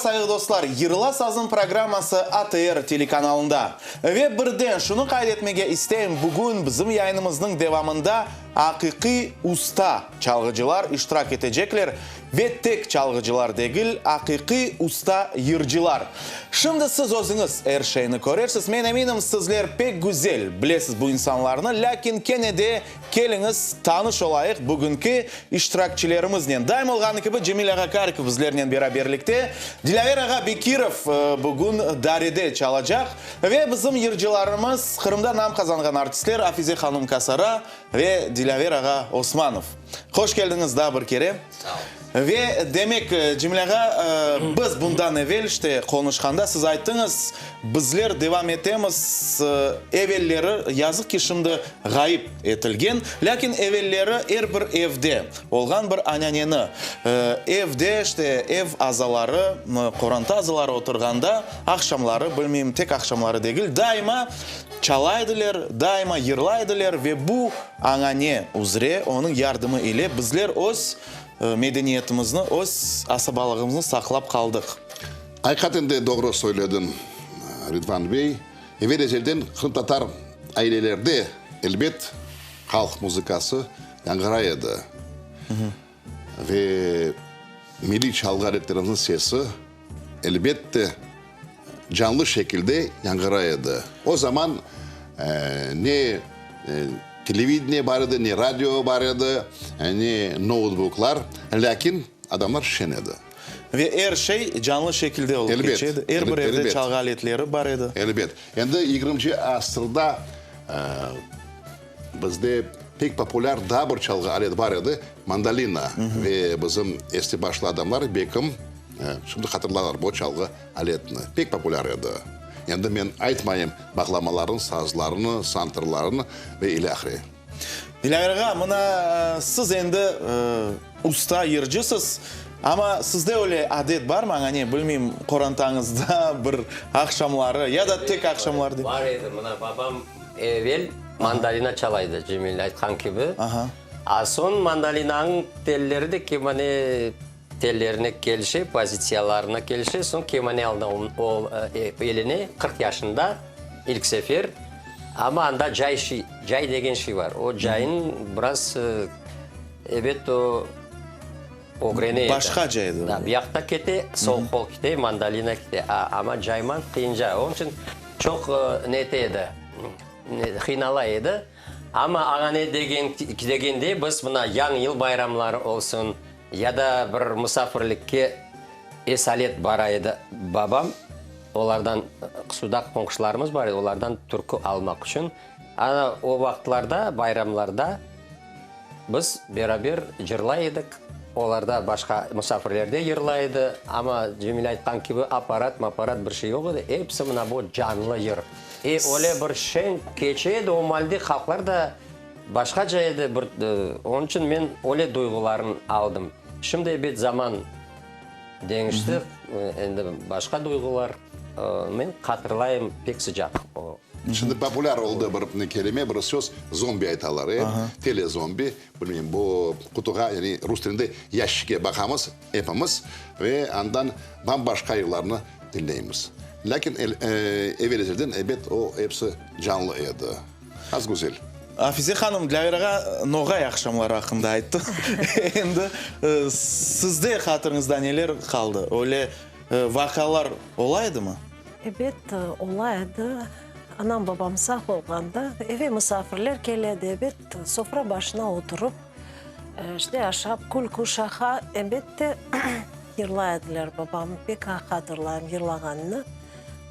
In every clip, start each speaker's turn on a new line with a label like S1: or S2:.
S1: Meraba, sayğı dostlar! Yırla sazım programması ATR telekanalında. Ve birden şunı qayd etmege isteyim, bugün bizim yayınımıznıñ devamında aqiqiy usta çalğıcılar iştirak etecekler ve tek çalğıcılar degil, aqiqiy usta yırcılar. Şimdi siz özüñiz er şeyni körersiz. Men eminim, sizler pek güzel bilesiz bu insanlarnı, lâkin kene de Keliñiz, tanış olayıq bugünki iştirakçilerimiznen. Daim olğanı kibi, Cemil ağa Karikov bizlernen beraberlikte, Dilâver ağa Bekirov bugün darede çalacaq ve bizim yırcılarımız, Qırımda nam qazanğan artistler Afize hanum Kasara ve Dilâver ağa Osmanov. Hoş keldiñiz daa bir kere. Ve demek, Cemil ağa, biz bundan evel işte qonuşqanda siz ayttıñız, bizler devam etemiz, evelleri, yazıq ki, şimdi ğayıp etilgen, lâkin evelleri er bir evde olğan bir ananeni, evde işte ev azaları, qoranta azaları oturğanda, aqşamları, bilmeyim, tek aqşamları degil, daima çala ediler, daima yırlay ediler ve bu anane üzre, onıñ yardımı ile bizler öz medeniyetimizni, öz asabalığımıznı saqlap qaldıq.
S2: Aqiqaten de doğru söylediñ, Ridvan bey. Evel-ezelden qırımtatar ailelerde, elbet, halq muzıkası yañğıray edi. Ve milliy çalğı aletlerimizniñ sesi, elbette, canlı şekilde yañğıray edi. O zaman ne televideniye bar edi, ne radio bar edi, ne noutbuklar, lâkin adamlar şen edi.
S1: Ve er şey canlı şekilde olıp keçe edi. Er bir evde çalğı aletleri bar edi.
S2: Elbet. Endi yigirminci asırda bizde pek populâr daa bir çalğı alet bar edi, mandolina. Ve bizim esli-başlı adamlar, bekim, Şimdi hatırlarlar bu çalğı aletni. Pek populâr edi. Endi men aytmayım bağlamalarnı, sazlarnı, santırlarnı ve ilâhre.
S1: Dilâver ağa, mına siz endi usta yırcısız, amma sizde öyle adet barmı, aña ne, bilmeyim, qorantañızda bir aqşamları ya da tek aqşamları degil?
S3: Bar edi. Mına babam evel mandolina çala edi, Cemil aytqan kibi. A soñ mandolinanıñ telleri de kemane Tellerine kelişe, pozitsiyalarına kelişe, soñ kemane aldı o eline, 40 yaşında ilk sefer. Amma anda cay şiy, cay degen şiy bar. O cayın biraz, ebet, o ögrene edi.
S1: Başqa cay edi.
S3: Da, bu yaqta kete, sol qol kete, mandolina kete. A, amma cayman qıyınca. Onıñ içün çoq ne ete edi, qıynala edi. Amma aña ne degen, degende biz mına Yañı yıl bayramları olsun, Ya da bir musafirlikke esalet bara edi babam, olardan, Sudaq qonquşlarımız bar edi, olardan türkü almaq içün. Ana, o vaqıtlarda, bayramlarda biz beraber cırlay edik, olarda, başqa musafirler de yırlay edi, amma Cemil aytqan kibi, apparat, mapparat bir şey yoq edi, episi mına bu canlı yır. E, öyle bir şeñ keçe edi, o malde halqlar da Başqaca edi bir, onıñ içün men öyle duyğularnı aldım. Şimdi ebet zaman deñişti, endi başqa duyğular, men hatırlayım pek sıcaq o.
S2: Şimdi populâr oldı bir kelime, bir söz, zombi aytalar, e, telezombi, bilmeyim, bu qutuğa, yani rus tilinde yaşçike baqamız epimiz ve andan bam-başqa yırlarnı diñleymiz. Lâkin evel-ezelden ebet o episi canlı edi. Az güzel.
S1: Afize hanım, Dilâver ağa noğay aqşamları aqqında ayttı. Endi sizde hatırıñızda neler qaldı? Öyle vaqialar ola edimi?
S4: Ebet, ola edi. Anam, babam sağ olğanda eve musafirler kele edi, ebet, sofra başına oturıp, işte, aşap, külkü, şaha, ebette, yırlay ediler. Babam pek hatırlayım yırlağanını.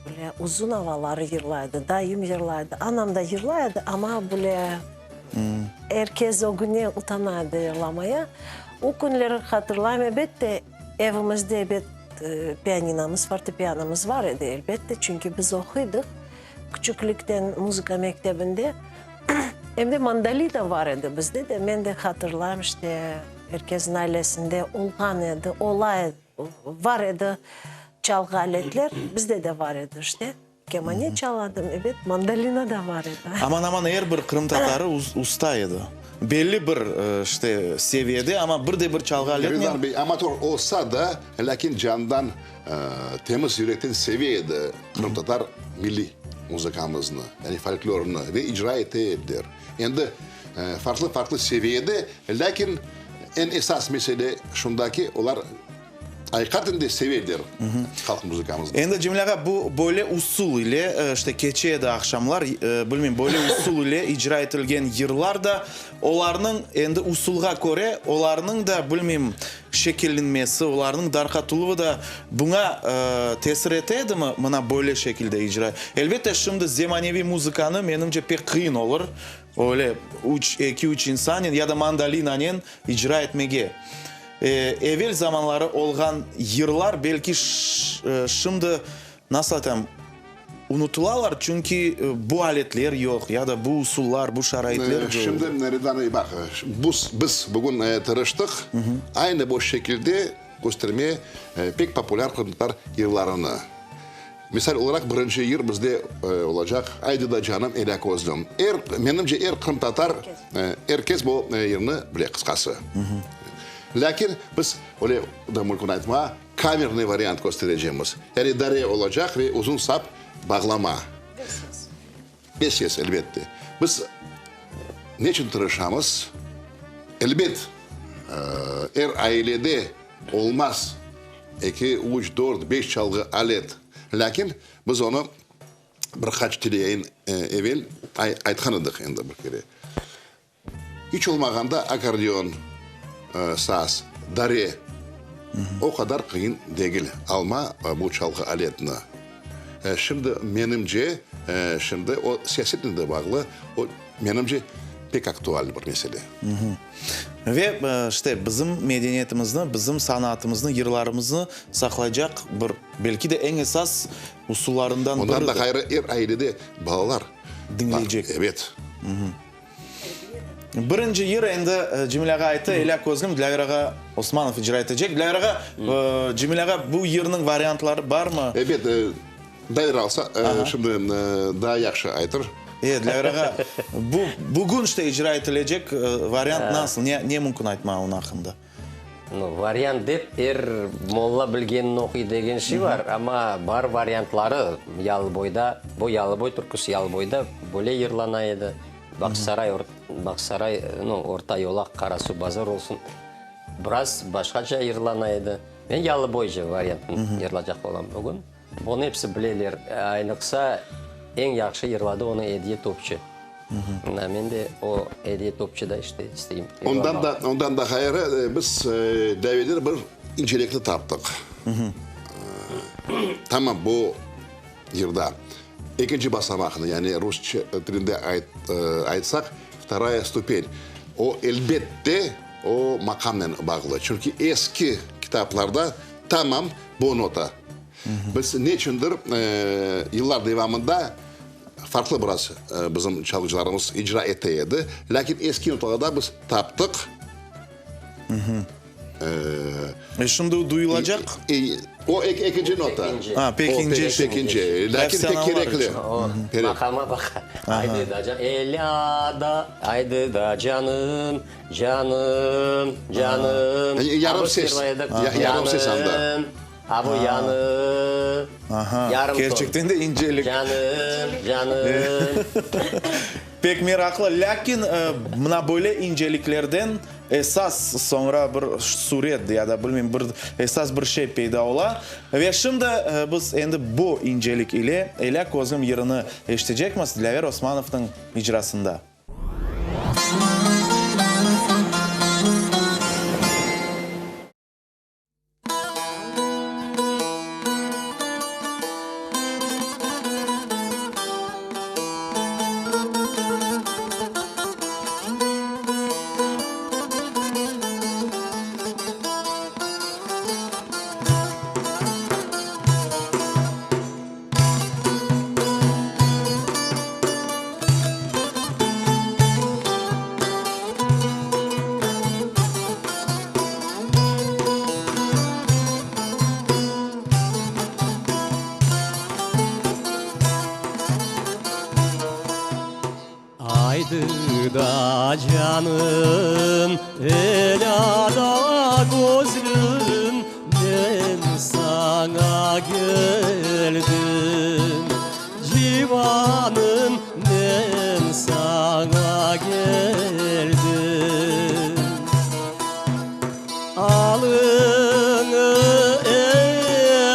S4: Böyle uzun avaları yırlay edi, dayım yırlay edi, anam da yırlay edi, amma böyle er kes ögüne utana edi yırlamaya. O künleri hatırlayım, elbette, evimizde, ebet, pianinamız, fortepianomız bar edi, elbette, çünki biz oquydıq küçüklikten muzıka mektebinde. Em de mandolina bar edi bizde de, men de hatırlayım, işte, er kesniñ ailesinde olğan edi, ola edi. Var edi çalğı aletler, bizde de var edi işte. Kemane çaladım, ebet, mandolina da bar edi.
S1: Aman-aman er bir qırımtatarı usta edi. Belli bir, işte, seviyede, amma bir de bir çalğı aletnen.
S2: Rizvan bey, amatör olsa da, lâkin candan, temiz yürekten seve edi qırımtatar milliy muzıkamıznı, yani folklornı ve icra ete ediler. Endi farqlı-farqlı seviyede, lâkin eñ esas mesele şunda ki, olar Aqiqaten de seveler halq muzıkamıznı.
S1: Endi, Cemil ağa, bu böyle usul ile, işte, keçe edi aqşamlar, bilmeyim, böyle usul ile icra etilgen yırlar da, olarnıñ, endi usulğa köre, olarnıñ da, bilmeyim, şekillenmesi, olarnıñ darqatıluvı da buña tesir ete edimi, mına böyle şekilde icra? Elbette, şimdi zemaneviy muzıkanı, menimce, pek qıyın olur, öyle üç, eki-üç insannen ya da mandolinanen icra etmege. Evel zamanları olğan yırlar belki şimdi, nasıl aytam, unutılalar, çünki bu aletler yoq ya da bu usullar, bu şaraitler yoq.
S2: Şimdi, Ridvan bey, baq, biz bugün tırıştıq, aynı bu şekilde köstermeye pek populâr qırımtatar yırlarını. Misal olaraq, birinci yır bizde olacaq, Aydı da canım, elâ közlüm. Er, menimce, er qırımtatar, er kes bu yırnı bile, qısqası. Lâkin biz, öyle da mümkün aytmağa, kamernıy variant kösterecemiz. Yani dare olacaq ve uzun sap bağlama.
S4: Ve ses.
S2: Ve ses, elbette. Biz neçün tırışamız? Elbet, er ailede olmaz eki, üç, dört, beş çalğı alet. Lâkin biz onı bir qaç teleyayın evel aytqan edik endi bir kere. İç olmağanda akkordeon, saz, dare o qadar qıyın degil alma bu çalğı aletini. Şimdi menimce, şimdi o siyasetnen de bağlı, o menimce pek aktual bir mesele.
S1: Ve işte bizim medeniyetimizni, bizim sanatımıznı, yırlarımıznı saqlaycaq bir, belki de eñ esas usullarından biridir.
S2: Ondan da ğayrı er ailede balalar
S1: Diñleycek.
S2: Ebet.
S1: Birinci yır endi Cemil ağa ayttı, Elâ közlüm, Dilâver ağa Osmanov icra etecek. Dilâver ağa, Cemil ağa, bu yırnıñ variantları barmı?
S2: Ebet, Dilâver alsa, şimdi daa yahşı aytır.
S1: E, Dilâver ağa, bu bugün işte icra etilecek variant nasıl, ne, ne mümkün aytmağa onıñ aqqında?
S3: Nu, variant dep, er molla bilgenini oquy degen şey bar, amma bar variantları, Yalıboyda, bu Yalıboy türküsi Yalıboyda böyle yırlana edi, Bağçasaray, Bağçasaray, nu, Orta Yolaq, Qarasuvbazar olsun, biraz başqaca yırlana edi. Men Yalıboyca variantını yırlacaq olam bugün. Bunı episi bileler. Aynıqsa, eñ yahşı yırladı onı Ediye Topçı. Mına, men de o Ediye Topçıda işte isteyim
S2: yırlamağa. Ondan da, ondan da ğayrı, biz daveler bir incelikni taptıq. Tamam, bu yırda ekinci basamaqnı, yani rusça tilinde aytsaq, vtoraya stupel, o, elbette, o maqamnen bağlı. Çünki eski kitaplarda tamam bu nota. Biz neçündir yıllar devamında farqlı biraz bizim çalğıcılarımız icra ete edi, lâkin eski notalarda biz taptıq.
S1: E şimdi duyulacaq?
S2: O ekinci nota.
S1: A, pek ince.
S2: O pek ince, lâkin pek kerekli.
S3: Maqama baq. Aydı da can, elâ da, aydı da canım, canım, canım.
S2: Yarım ses, yarım ses anda.
S3: A bu yanı,
S1: Aha,
S3: yarım ton.
S1: kerçekten de incelik.
S3: Canım, canım.
S1: Pek meraqlı, lâkin mına böyle inceliklerden esas soñra bir suret ya da bilmeyim bir esas bir şey peyda ola. Ve şimdi biz endi bu incelik ile Elâ közüm yırını eşitecekmiz Dilâver Osmanovnıñ icrasında.
S5: Aydı da canım, elâ da gözlüm, Men saña keldim, civanım, Men saña keldim. Alıñı,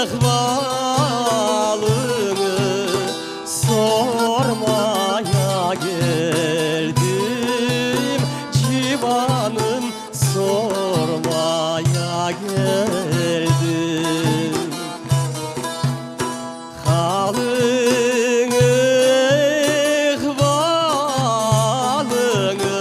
S5: ehvalıñı sormaya keldim, civanım, sormaya keldim. Halıñı, ehvalıñı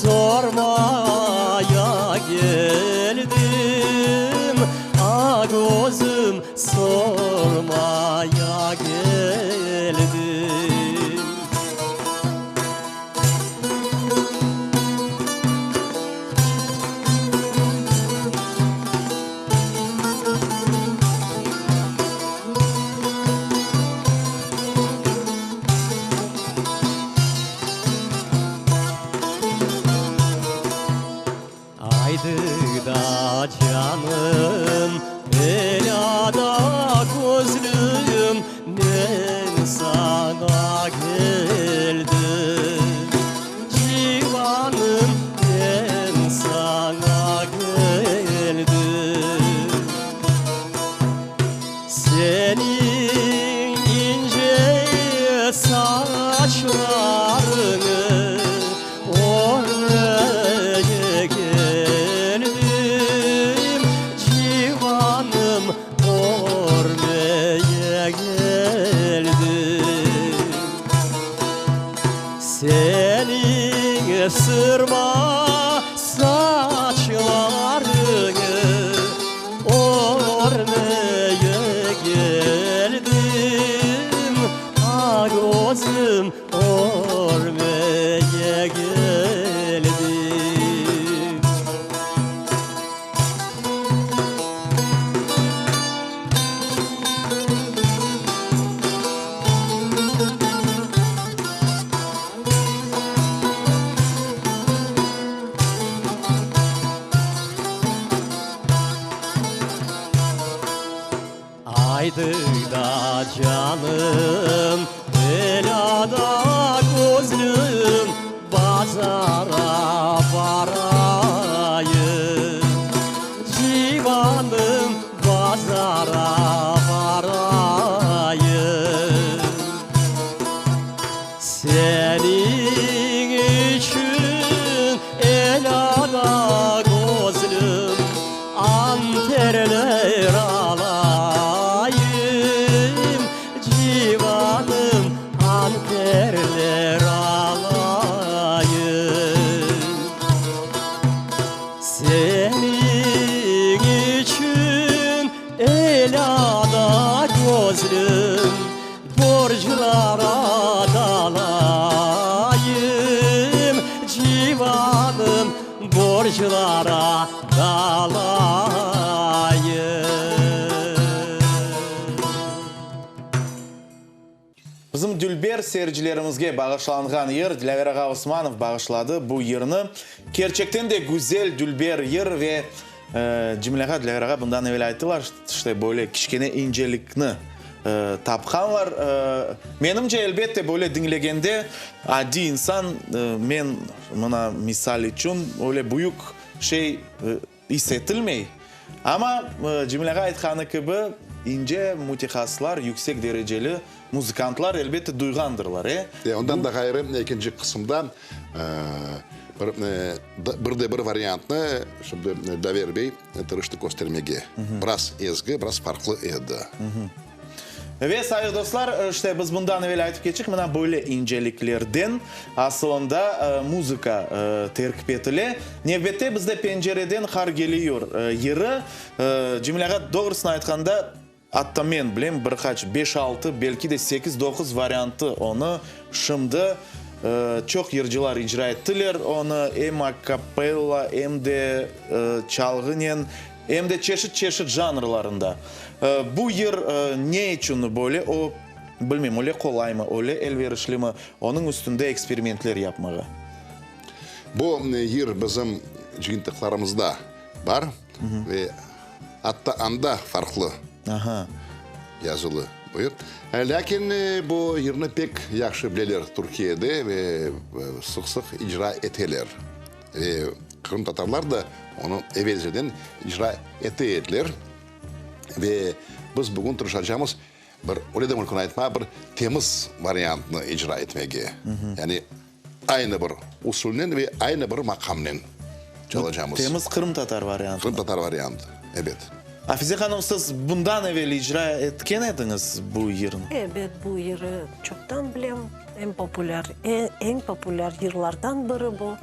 S5: sormaya keldim, ah, közüm, sormaya keldim. Aydı da canım, elâ da közlüm, Men saña keldim, civanım, Men saña keldim. Seniñ ince saçlarıñı Örmege keldim, civanım, Örmege keldim. Seniñ sırma saçlarıñı Örmege keldim, ah, közüm, Örmege keldim. Aydı da canım, elâ da közlüm, bazara barayım, civanım, bazara barayım. Seniñ içün, elâ da közlüm, anterler alayım, civanım, anterler alayım. Seniñ içün, elâ da közlüm, Borclara dalayım, civanım, borclara dalayım.
S1: Bizim dülber seyircilerimizge bağışlanğan yır, Dilâver ağa Osmanov bağışladı bu yırnı. Kerçekten de güzel, dülber yır ve Cemil ağa, Dilâver ağa bundan evel ayttılar, işte böyle kiçkene incelikni tapqanlar. Menimce, elbette, böyle diñlegende adiy insan, men mına misal içün, öyle büyük şey is etilmey. Amma Cemil ağa aytqanı kibi, ince mütehassıslar, yüksek dereceli muzıkantlar, elbette, duyğandırlar, e?
S2: E, ondan da ğayrı, ekinci qısımda bir, bir de bir variantnı şimdi Daver bey tırıştı köstermege. Biraz ezgi, biraz farqlı edi.
S1: Ve, sayıq dostlar, işte biz bundan evel aytıp keçtik, mına böyle inceliklerden asılında muzıka terkip etile. Nevbette bizde Pencereden qar geliyur yırı. Cemil ağa, doğrusını aytqanda, atta men bilem, bir qaç, beş-altı, belki de sekiz-doquz variantı onı şimdi çoq yırcılar icra ettiler onı, em a kapella, em de çalğınen, em de çeşit-çeşit janrlarında. Bu yır ne içün böyle, o, bilmeyim, öyle qolaymı, öyle elverişlimi onıñ üstünde eksperimentler yapmağa?
S2: Bu yır bizim cıyıntıqlarımızda bar ve atta anda farqlı yazılı bu yır. Lâkin bu yırnı pek yahşı bileler Türkiyede ve sıq-sıq icra eteler. Ve qırımtatarlar da onı evelceden icra ete ediler. Ve biz bugün tırışacamız bir, öyle de mümkün aytmağa, bir temiz variantnı icra etmege. Yani aynı bir usulnen ve aynı bir maqamnen çalacamız.
S1: Temiz qırımtatar variantı.
S2: Qırımtatar variantı, ebet.
S1: Afize hanım, siz bundan evel icra etken ediñiz bu yırnı?
S4: Ebet, bu yırı çoqtan bilem. Eñ populâr, eñ populâr yırlardan biri bu,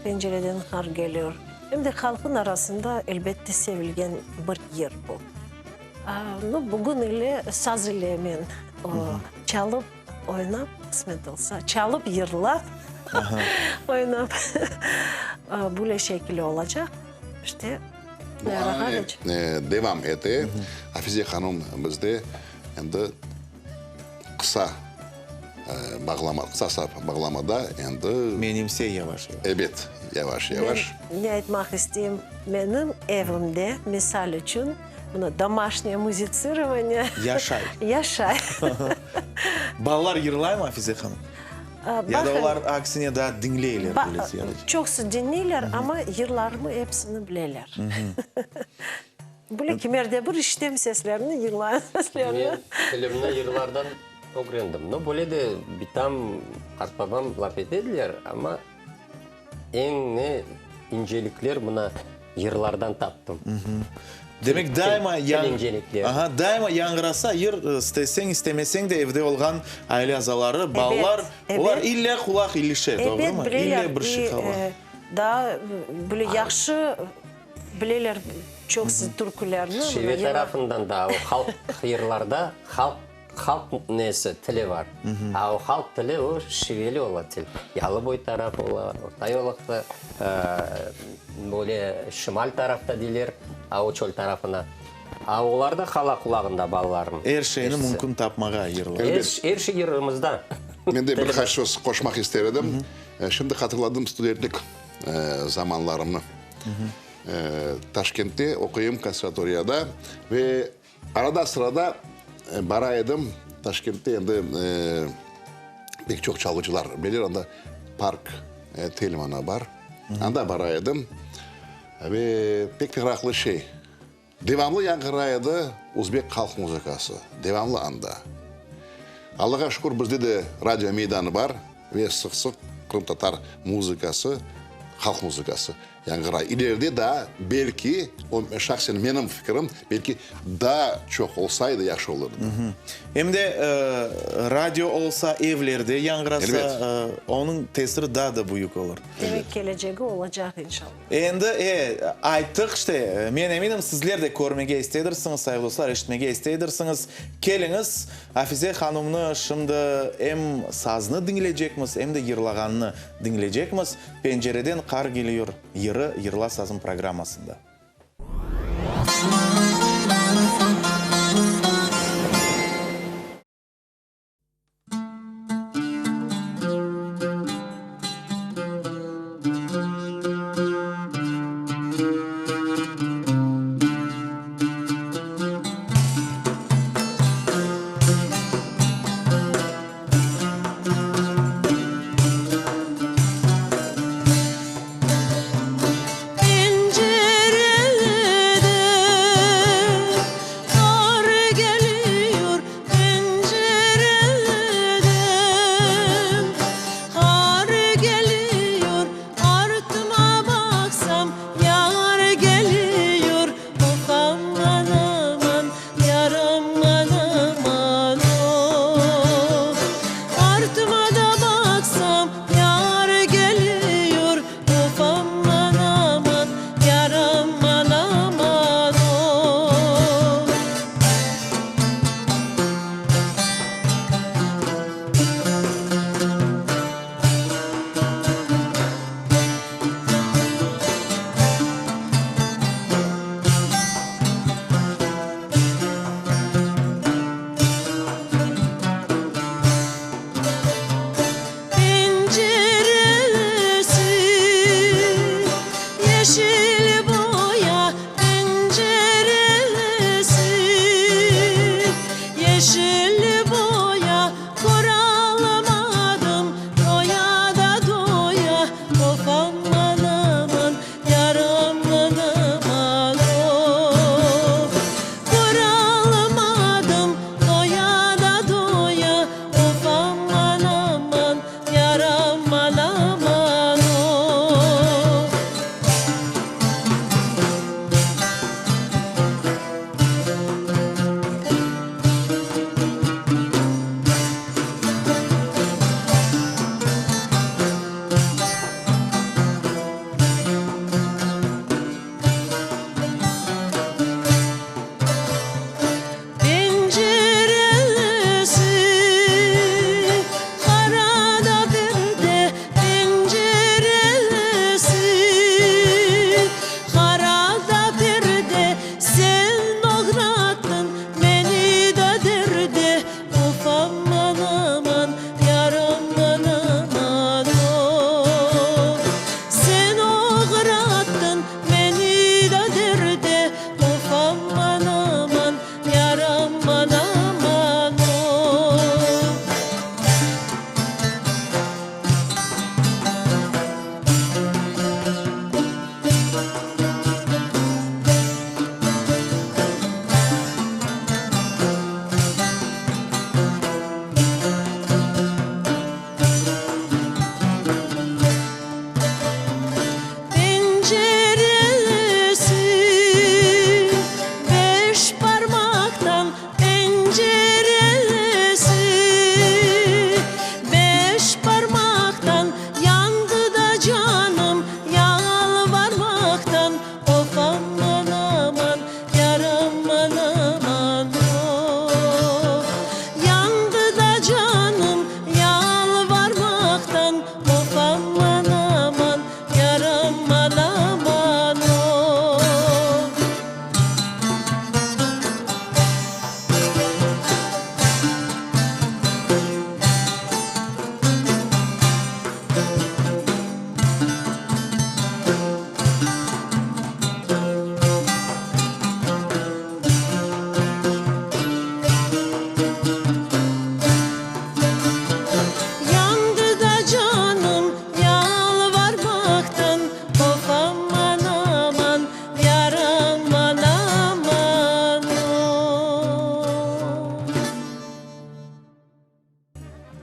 S4: Pencereden qar geliyor. Em de halqnıñ arasında, elbette, sevilgen bir yır bu. Nu, bugün ile saz ile men çalıp, oynap, qısmet olsa, çalıp, yırlap, oynap, böyle şekilde olacaq. İşte,
S2: Bu anane devam ete. Afize hanım bizde endi qısa bağlama, qısa sap bağlamada endi.
S1: Menimse yavaş-yavaş.
S2: Ebet, yavaş-yavaş.
S4: Men ne aytmaq isteyim, menim evimde, misal içün, mına domaşnâ müzitsirovaniye.
S1: Yaşay.
S4: Yaşay.
S1: Balalar yırlaymı, Afize hanım? Ya da olar aksine daa diñleyler böyle ziyade?
S4: Çoqusı diñleyler, amma yırlarımı episini bileler. Böyle kimerde bir işitem seslerini, yırlağan seslerini.
S3: Men tilimni yırlardan ögrendim. No, böyle de bitam, qartbabam laf ete ediler, amma eñ ne incelikler mına yırlardan taptım.
S1: Demek, daima yañ, daima yañğırasa yır, isteseñ, istemeseñ de evde olğan aile azaları, balalar, olar ille qulaq ilişe, doğrumı? İlle bir şey qala.
S4: Daa böyle yahşı Bileler çoqsı türkülerni.
S3: Şive tarafından da o halq yırlarda halq halq nesi tili var. A o halq tili o şiveli ola til. Yalıboy taraf ola, Orta Yolaqta, böyle şimal tarafta deyler, a o çöl tarafına. A olar da qala qulağında balalarnıñ.
S1: Er şeyni mümkün tapmağa yırlar.
S3: Er şey yırımızda.
S2: Men de bir qaç söz qoşmaq ister edim. Şimdi hatırladım studentlik zamanlarımnı. Taşkentte oquyım konservatoriyada ve arada-sırada bara edim. Taşkentte endi pek çoq çalğıcılar bilir, anda park Telmana bar. Anda bara edim ve pek meraqlı şey, devamlı yañğıray edi özbek halq muzıkası, devamlı anda. Allağa şükür, bizde de radio meydanı bar ve sıq-sıq qırımtatar muzıkası, halq muzıkası yañğıray. İleride daa, belki, o şahsen menim fikirim, belki daa çoq olsaydı yahşı olurdı.
S1: Em de radio olsa, evlerde yañğırasa, onıñ tesiri daa da büyük olur.
S4: Demek, kelecegi olacaq, inşallah.
S1: Endi, e, ayttıq işte, men eminim, sizler de körmege isteydirsiñiz, sayılı dostlar, eşitmege isteydirsiñiz. Keliñiz, Afize hanımnı şimdi em saznı diñleycekmiz, em de yırlağanını diñleycekmiz, Pencereden qar geliyur yırı Yırla sazım programmasında.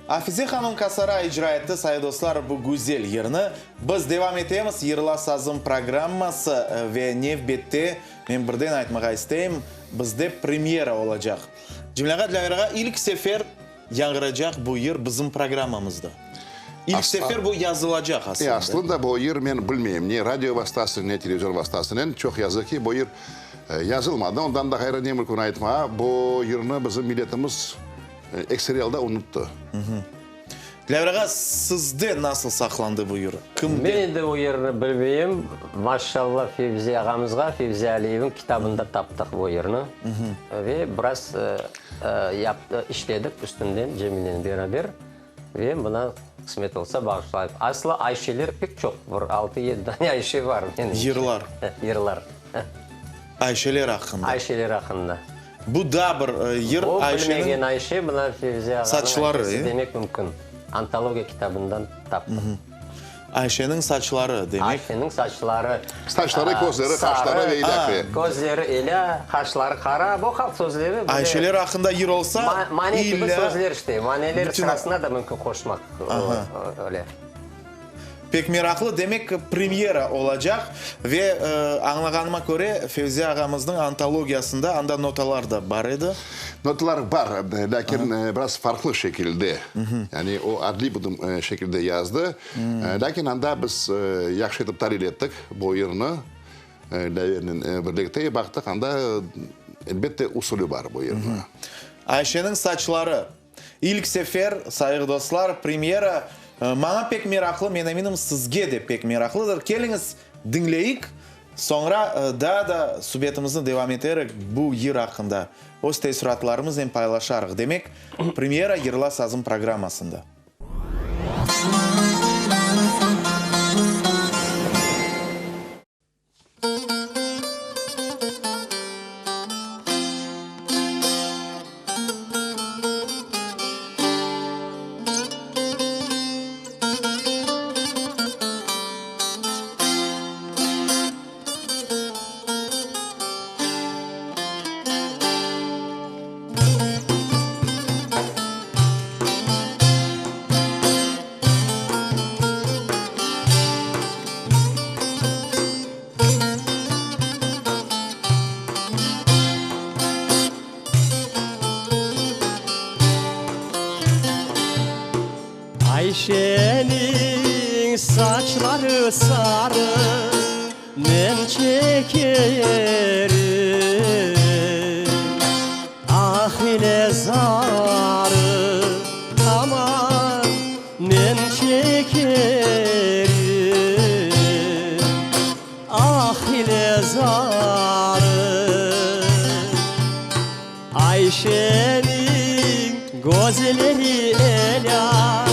S1: Afize hanım Kasara icra etti, sayı dostlar, bu güzel yırnı. Biz devam etemiz Yırla sazım programması ve nevbette, men birden aytmağa isteyim, bizde premyera olacaq. Cemil ağa, Dilâver ağa, ilk sefer yañğıracaq bu yır bizim programmamızda. İlk sefer bu yazılacaq aslında.
S2: E, aslında bu yır, men bilmeyim, ne radio vastasınen, ne televizor vastasınen, çoq yazıq ki, bu yır yazılmadı. Ondan da ğayrı ne mümkün aytmağa, bu yırnı bizim milletimiz Ekseri alda unuttı.
S1: Dilâver ağa, sizde nasıl saqlandı bu yır? Kimden?
S3: Men endi o yırnı bilmeyim. Maşşalla Fevzi ağamızğa, Fevzi Aliyevniñ kitabında taptıq bu yırnı. Ve biraz işledik üstünden Cemilnen beraber. Ve mına qısmet olsa bağışlayıq. Aslı Ayşeler pek çoq, bir altı-yedi dane Ayşe var menimce.
S1: Yırlar.
S3: Yırlar.
S1: Ayşeler aqqında.
S3: Ayşeler aqqında.
S1: Bu daa bir yır
S3: O,
S1: Ayşeniñ
S3: bilmegen Ayşe, mına Fevzi ağanıñ
S1: saçları,
S3: Ayşesi
S1: e?
S3: demek mümkün. Antologiya kitabından taptıq.
S1: Ayşeniñ saçları, demek.
S3: Ayşeniñ saçları,
S2: Saçları, közleri, qaşları ve ilâhre.
S3: Közleri elâ, qaşları qara. Bu halq sözleri böyle.
S1: Ayşeler aqqında yır olsa,
S3: Mane kibi
S1: illâ
S3: sözler işte. Maneler
S1: bütün
S3: sırasına da mümkün qoşmaq öyle.
S1: Pek meraqlı, demek, premyera olacaq ve, añlağanıma köre, Fevzi ağamıznıñ antologiyasında anda notalar da bar edi.
S2: Notalar bar, lâkin biraz farqlı şekilde, yani o adli bir şekilde yazdı, lâkin anda biz yahşı etip talil ettik bu yırnı, Lâvernen birlikte baqtıq, anda, elbette, usulü bar bu yırnıñ.
S1: Ayşeniñ saçları. İlk sefer, sayğı dostlar, premyera. Maña pek meraqlı, men eminim, sizge de pek meraqlıdır. Keliñiz, diñleyik, soñra daa da subetimizni devam eterik bu yır aqqında öz teessuratlarımıznen paylaşarıq. Demek, premyera Yırla sazım programmasında.
S5: Ayşeniñ saçları sarı, Men çekerim ah ile zarı, Aman, men çekerim ah ile zarı. Ayşeniñ gözleri elâ,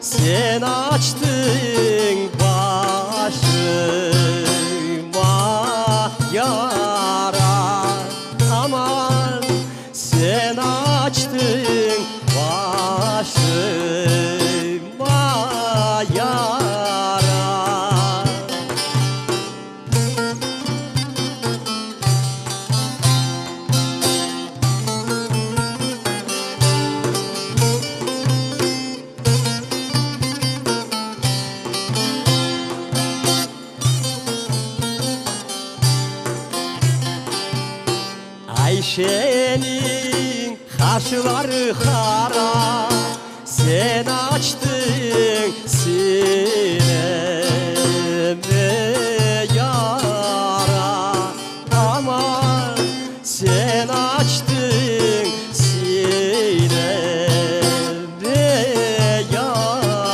S5: Sen açtıñ başıma yara, Aman, sen açtıñ başıma yara. Ayşeniñ qaşları qara, Sen açtıñ sinemde yara, Aman, sen açtıñ sinemde yara.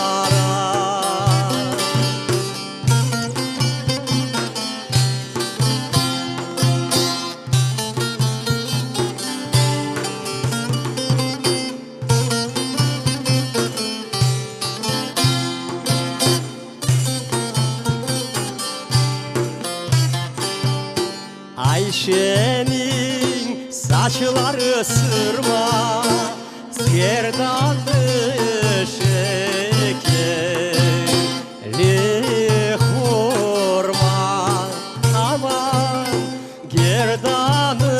S5: Ayşeniñ saçları sırma, Gerdanı şekerli hurma. Aman, Gerdanı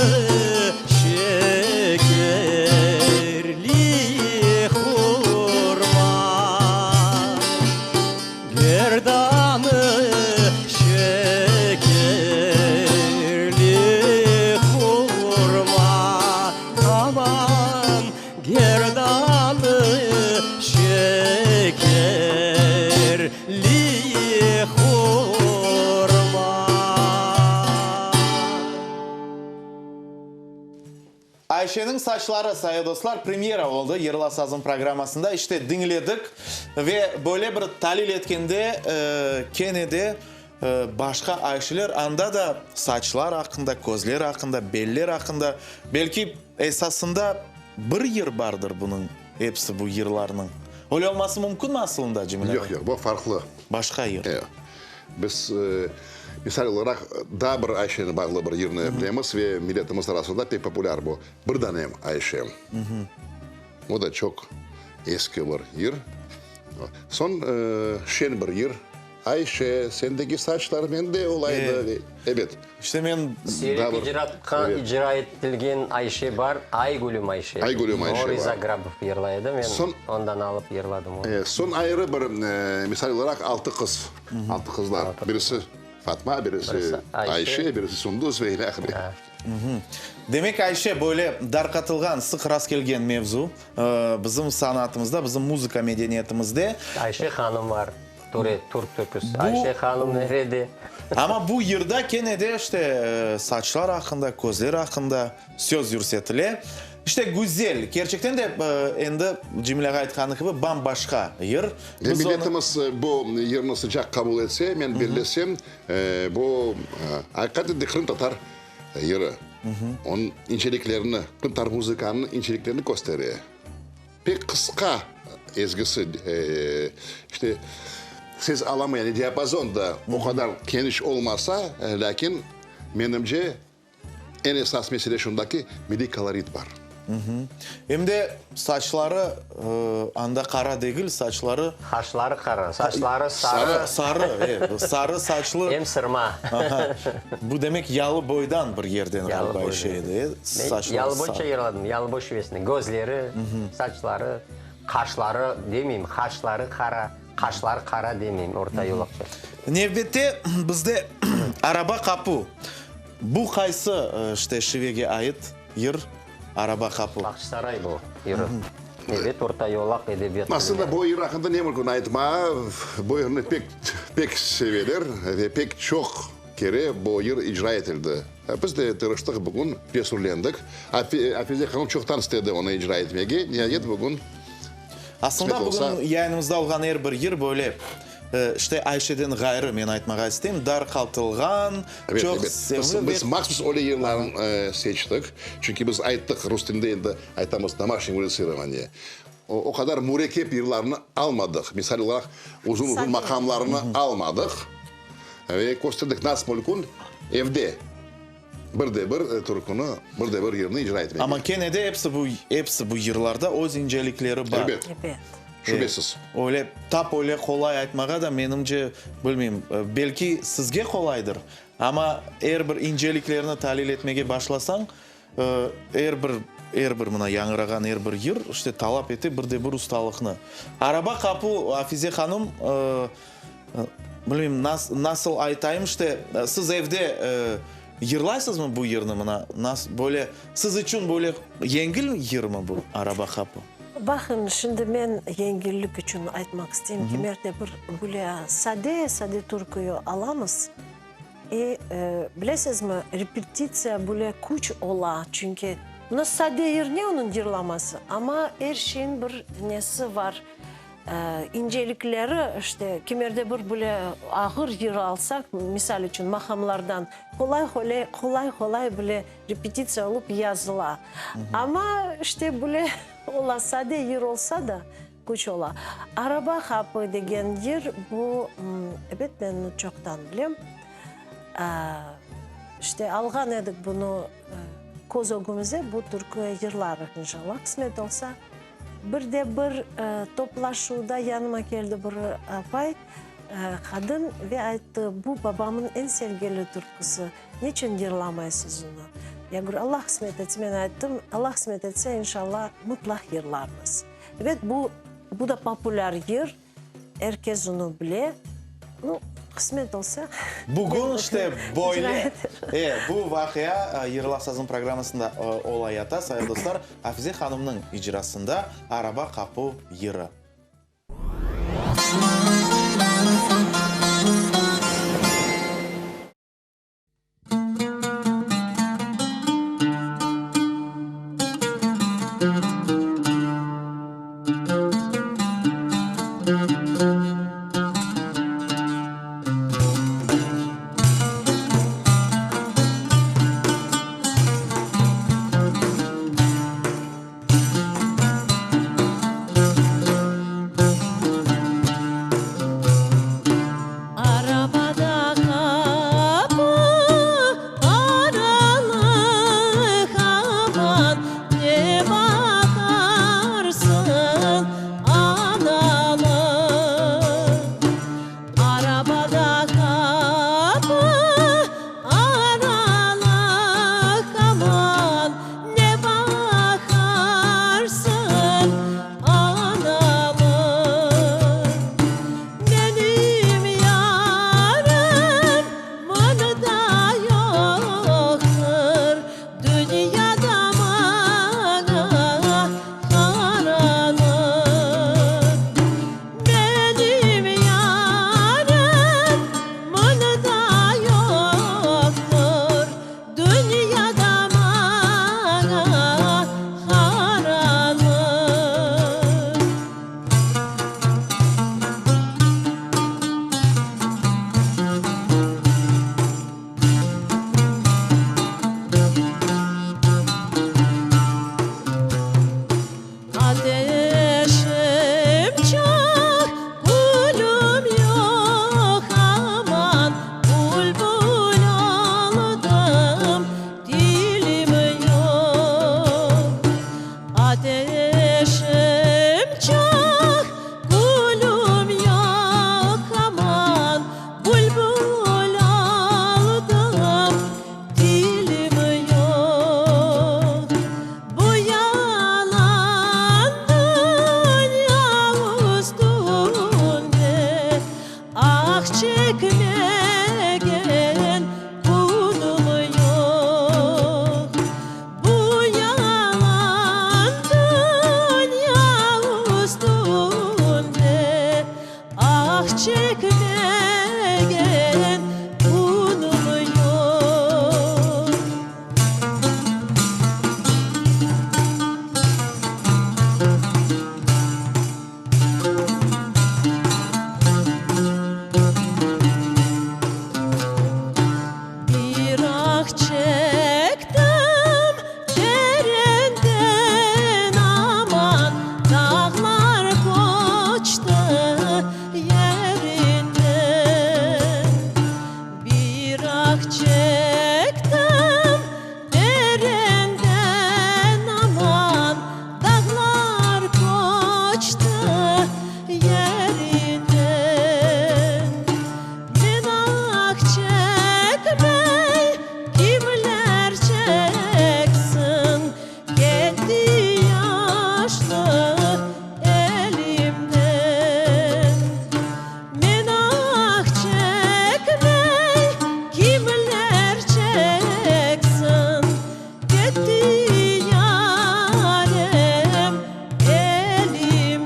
S5: şekerli hurma. Gerdanı şekerli hurma.
S1: Ayşeniñ saçları, sayı dostlar, premyera oldı Yırla sazım programmasında. İşte, diñledik ve böyle bir talil etkende, kene de başqa Ayşeler, anda da saçlar aqqında, közler aqqında, beller aqqında, belki, esasında bir yır bardır bunıñ, episi bu yırlarnıñ. Öyle olması mümkünmi asılında, Cemil ağa?
S2: Yoq, yoq, bu farqlı.
S1: Başqa yır.
S2: E, biz, misal olaraq, daa bir Ayşeni bağlı bir yırnı bilemiz ve milletimiz arasında pek populâr bu, Bir danem Ayşem. O da çoq eski bir yır. Soñ şen bir yır, Ayşe, sendeki saçlar mende olaydı. Ebet.
S1: İşte men.
S3: Siyrek icra etilgen Ayşe bar, Ay gülüm Ayşe.
S2: Ay gülüm Ayşe bar.
S3: O Riza Grabov yırlay edi, men ondan alıp yırladım onı.
S2: Soñ ayrı bir misal olaraq Altı qız, Altı qızlar. Birisi Fatma, birisi Ayşe, birisi Sunduz ve ilâhre.
S1: Demek, Ayşe, böyle darqatılğan, sıq rastkelgen mevzu bizim sanatımızda, bizim muzıka medeniyetimizde.
S3: Ayşe hanım var. Ture, türk türküsi. Ayşe hanım nerede?
S1: Amma bu yırda kene de işte saçlar aqqında, közler aqqında söz yürsetile. İşte güzel, kerçekten de endi Cemil ağa aytqanı kibi, bam-başqa yır.
S2: Ve milletimiz bu yırnı sıcaq qabul etse, men bellesem, bu aqiqaten de qırımtatar yırı. Onıñ inceliklerini, qırımtatar muzıkanıñ inceliklerini köstere. Pek qısqa ezgisi, işte, ses alamı, yani diapazon da o qadar keniş olmasa, lâkin, menimce, eñ esas mesele şunda ki, milliy kolorit bar.
S1: Em de saçları anda qara degil, saçları.
S3: Qaşları qara, saçları sarı.
S1: Sarı, e, sarı saçlı.
S3: Em sırma.
S1: Bu demek yalı boydan bir yerden ğaliba şey edi, e? Saçları
S3: Yalıboyca yırladım, yalıboy şivesinde. Közleri, saçları, qaşları demeyim, qaşları qara, qaşları qara demeyim, orta yolaqça.
S1: Nevbette bizde Araba qapu. Bu qaysı, işte, şivege ait yır, Araba qapu?
S3: Bağçasaray bu yırı. Ebet, orta yolaq edebiyat tilinde.
S2: Aslında bu yır aqqında ne mümkün aytmağa, bu yırnı pek, pek seveler ve pek çoq kere bu yır icra etildi. Biz de tırıştıq bugün, cesurlendik. Afize hanım çoqtan istedi onı icra etmege, niayet bugün
S1: Aslında bugün yayınımızda olğan er bir yır böyle, işte Ayşeden ğayrı, men aytmağa isteyim, darqaltılğan, çoq sevimli ve.
S2: Biz mahsus öyle yırlarnı seçtik, çünki biz ayttıq, rus tilinde endi aytamız domaşnıy muzıtsirovaniye, o qadar mürekkep yırlarnı almadıq, misal olaraq, uzun-uzun maqamlarnı almadıq ve kösterdik nasıl mümkün evde bir de bir türküni, bir de bir yırnı icra etmege.
S1: Amma kene de episi bu, episi bu yırlarda öz incelikleri bar.
S2: Elbet. Şübesiz.
S1: Öyle, tap öyle qolay aytmağa da, menimce, bilmeyim, belki sizge qolaydır, amma er bir inceliklerni talil etmege başlasañ, er bir, er bir mına yañğırağan er bir yır, işte, talap ete bir de bir ustalıqnı. Araba qapu, Afize hanım, bilmeyim, nasıl aytayım, işte, siz evde yırlaysızmı bu yırnı, mına, böyle, siz içün böyle yengil yırmı bu Araba qapu?
S4: Baqıñ, şimdi men yengillik içün aytmaq isteyim ki, merde bir böyle sade, sade türküyü alamız. E, bilesizmi, repetitsiya böyle küç ola, çünki mına sade yır ne onıñ yırlaması, amma er şeyin bir nesi var, incelikleri, işte, kimerde bir böyle ağır yır alsaq, misal içün, maqamlardan, qolay-qolay, qolay-qolay böyle repetitsiya olıp yazıla. Amma, işte, böyle ola, sade yır olsa da, küç ola. Araba qapı degen yır, bu, ebet, men onı çoqtan bilem. İşte, alğan edik bunı köz ögümize, bu türkü yırlarıq, inşallah, qısmet olsa. Bir de bir toplaşuvda yanıma keldi bir apay, qadın, ve ayttı, bu babamnıñ eñ sevgili türküsi, neçün yırlamaysız onı? Ya говорю, Allah qısmet etse, men ayttım, Allah qısmet etse, inşallah, mıtlaq yırlarmız. Ebet, bu, bu da populâr yır, er kes onı bile. Nu. Qısmet olsa.
S1: Bugün işte böyle, e, bu vaqia Yırlav sazım programmasında olayata, sayılı dostlar, Afize hanımnıñ icrasında Araba qapu yırı.
S6: Arabada qapı aralıq, aman, ne baqarsıñ, analıq. Arabada qapı aralıq, aman, ne baqarsıñ, analıq. Menim yarım mında yoqtır, Dünyada maña qaranlıq. Menim yarım mında yoqtır, Dünyada maña qaranlıq. Ateşim çoq, külüm yoq, aman, Bülbül oldım, tilim yoq. Ateşim çoq, külüm yoq, aman, Bülbül oldım, tilim yoq. Bu yalan dünya üstünde Ah çekmegen künüm yoq. Bu yalan dünya üstünde Ah çekmegen künüm yoq. Bir ah çektim derinden, aman, Dağlar köçti yerinden. Bir ah çektim derinden, aman, Dağlar köçti yerinden. Men ah çekmey, kimler çeksin, Ketti yaşlıq elimden. Men ah çekmey, kimler çeksin, Ketti yarem elimden.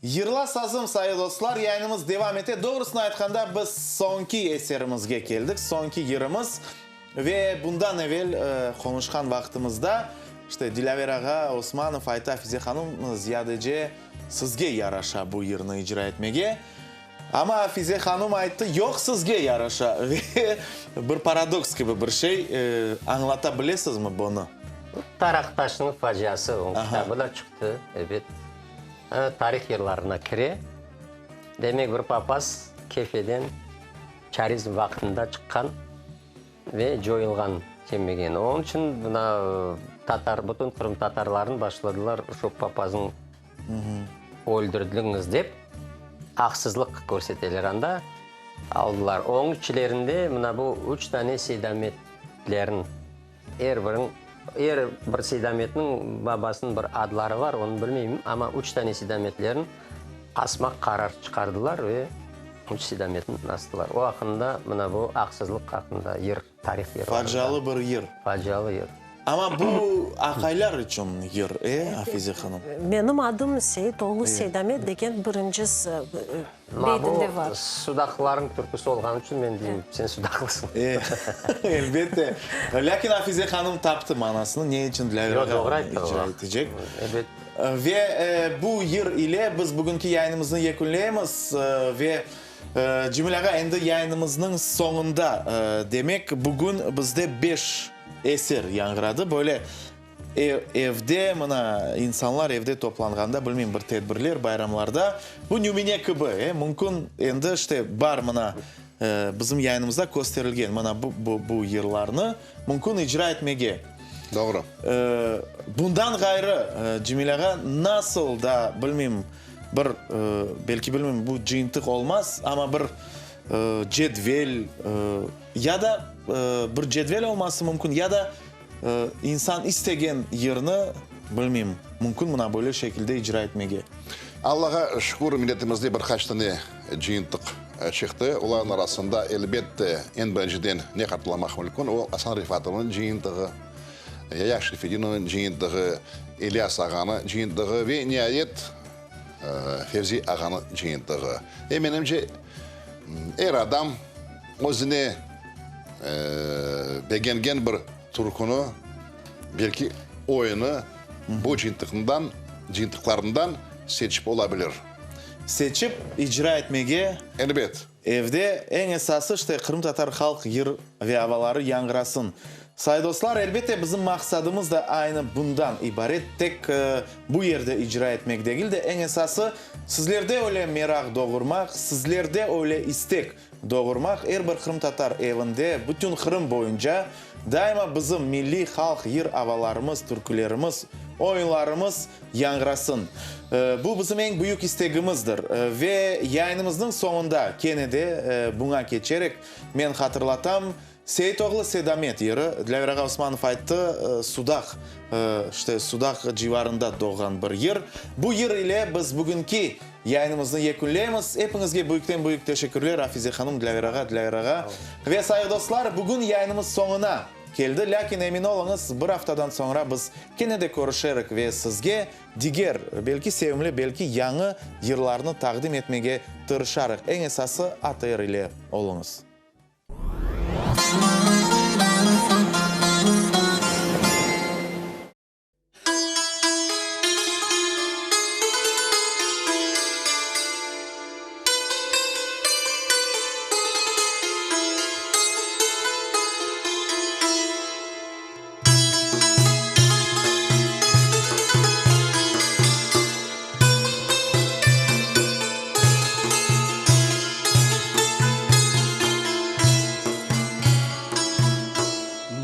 S1: Yırla sazım, sayı dostlar, yayınımız devam ete. Doğrusını aytqanda, biz soñki eserimizge keldik, soñki yırımız. Ve bundan evel qonuşqan vaqtımızda, işte, Dilâver ağa Osmanov ayta, Afize hanım, ziyadece sizge yaraşa bu yırnı icra etmege. Amma Afize hanım ayttı, yoq, sizge yaraşa. Ve bir paradoks kibi bir şey, añlata bilesizmi bunı?
S3: Taraqtaşnıñ faciası, onıñ kitabı da çıqtı, ebet. Tarih yırlarına kire. Demek, bir papaz Kefeden çarizm vaqtında çıqqan ve coyulğan kemegen. Onıñ içün mına tatar, bütün qırımtatarlarnı başladılar şu papaznı öldürdiñiz dep, aqsızlıq körseteler anda, aldılar. Onıñ içlerinde mına bu üç tane Seydametlerin Er biriñ, er bir Seydametniñ babasınıñ bir adları var, onı bilmeyim, amma üç tane Seydametlerniñ. Asmaq qarar çıqardılar ve üç Seydametni astılar. O aqqında, mına bu aqsızlıq aqqında yır, tarih yırlarında.
S1: Facialı bir yır.
S3: Facialı yır.
S1: Amma bu aqaylar içün yır, e, Afize hanım?
S4: Menim adım Seit oğlu Seydamet degen birinci beytinde var.
S3: Bu sudaqlılarnıñ türküsi olğanı içün men deyim, sen sudaqlısıñ.
S1: E, elbette. Lâkin Afize hanım taptı manasını, ne içün Dilâver ağa icra etecek.
S3: Ebet.
S1: Ve bu yır ile biz bugünki yayınımıznı yekünleymiz. Ve Cemil ağa, endi yayınımıznıñ soñunda, demek, bugün bizde beş eser yañğıradı. Böyle evde, mına, insanlar evde toplanğanda, bilmeyim, bir tedbirler, bayramlarda, bu nümüne kibi, e, mümkün, endi, işte, bar, mına, bizim yayınımızda kösterilgen, mına, bu, bu, bu yırlarnı mümkün icra etmege.
S2: Doğru.
S1: Bundan ğayrı, Cemil ağa, nasıl da, bilmeyim, bir, belki, bilmeyim, bu cıyıntıq olmaz, amma bir cedvel, ya da bir cedvel olması mümkün, ya da İnsan istegen yırnı, bilmeyim, mümkün mına böyle şekilde icra etmege.
S2: Allağa şükür, milletimizde bir qaç tane cıyıntıq çıqtı. Olarnıñ arasında, elbette, eñ birinciden ne hatırlamaq mümkün, o, Asan Refatovnıñ cıyıntığı, Yaya Şerfedinovnıñ cıyıntığı, İlyas ağanıñ cıyıntığı ve, niayet, Fevzi ağanıñ cıyıntığı. Ve, menimce, er adam özüne begengen bir türküni, belki oyunı bu cıyıntıqından, cıyıntıqlarından seçip ola bilir.
S1: Seçip icra etmege.
S2: Elbet.
S1: Evde eñ esası işte qırımtatar halq yır ve avaları yañğırasın. Say dostlar, elbette bizim maqsadımız da aynı bundan ibaret, tek bu yerde icra etmek degil de, eñ esası sizlerde öyle meraq doğurmaq, sizlerde öyle istek doğurmaq, er bir qırımtatar evinde, bütün Qırım boyunca daima bizim milliy halq yır avalarımız, türkülerimiz, oyunlarımız yañğırasın. Bu bizim eñ büyük istegimizdir. Ve yayınımıznıñ soñunda kene de buña keçerek men hatırlatam, Seyitoğlu Sedamet yırı, Dilâver ağa Osmanov ayttı, Sudaq, işte Sudaq civarında doğğan bir yır. Bu yır ile biz bugünki yayınımıznı yekünleymiz. Epiñizge büyükten-büyük teşekkürler, Afize hanım, Dilâver ağa, Dilâver ağa. Ve sayğı dostlar, bugün yayınımız soñuna keldi, lâkin emin oluñız, bir aftadan soñra biz kene de körüşerik ve sizge diger, belki sevimli, belki yañı yırlarnı taqdim etmege tırışarıq. Eñ esası, ATR ile oluñız.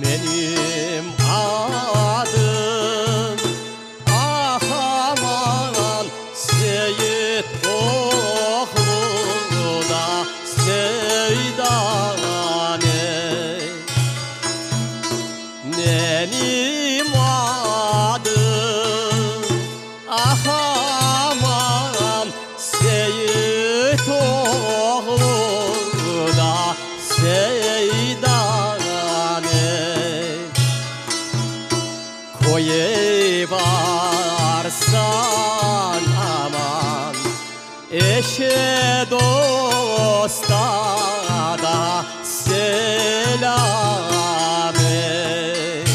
S5: Menim adım ah aman Seyit oğlu da Seydamet. Menim adım ah aman Seyit oğlu da Seydamet. Köye barsañ aman, Eşe dosta da selâm et.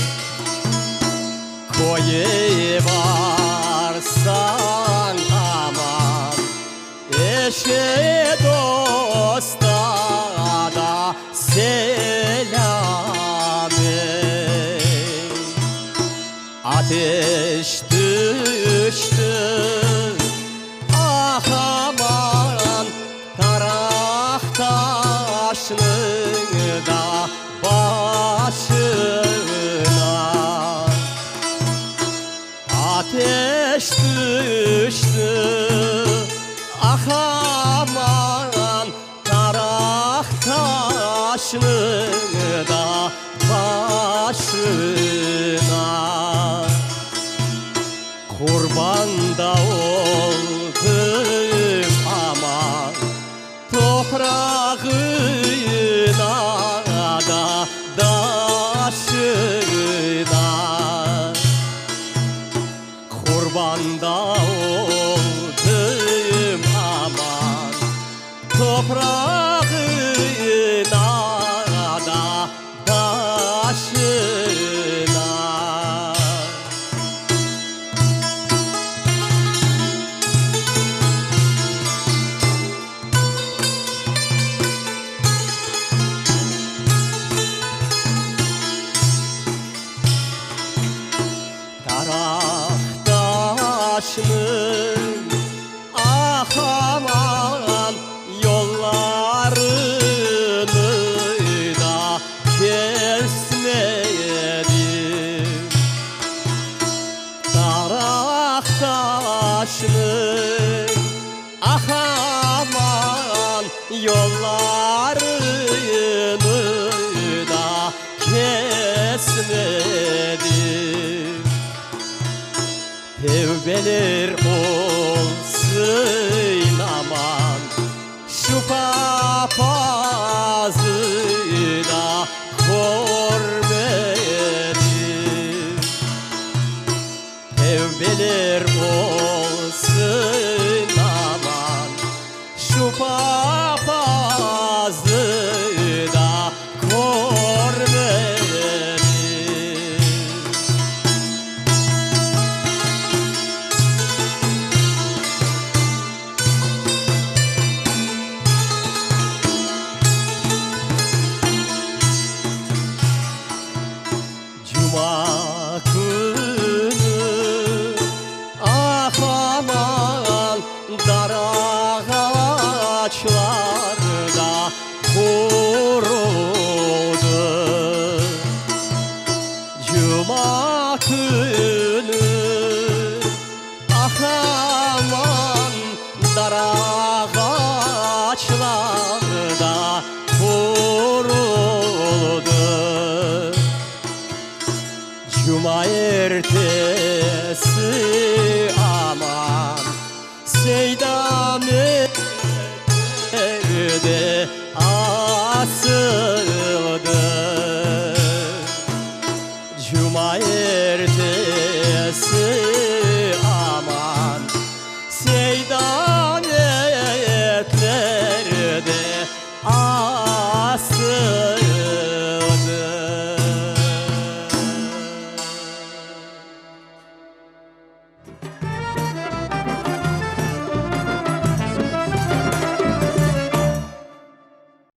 S5: Köye barsañ aman, Eşe dosta da selâm et. Ateş tüşti, ah aman, Taraq taşnıñ da başına. Ateş tüşti, ah aman, Taraq taşnıñ da başına. Qurban da oldım. Anda oldım aman, Toprağına da taşına. Taraqtaşnıñ, ah, aman, yollarını da kesmedim. Taraqtaşnıñ, ah, aman, yollarını da kesmedim. Tevbeler olsun, aman, şu papazı da körmedim. Tevbeler olsun, aman, şu papazı da körmedim. Cuma künü, ah, aman, dar ağaçlarda quruldı. Cuma künü, ah, aman, dar ağaçlarda quruldı. Cuma ertesi, aman, Seydam evde.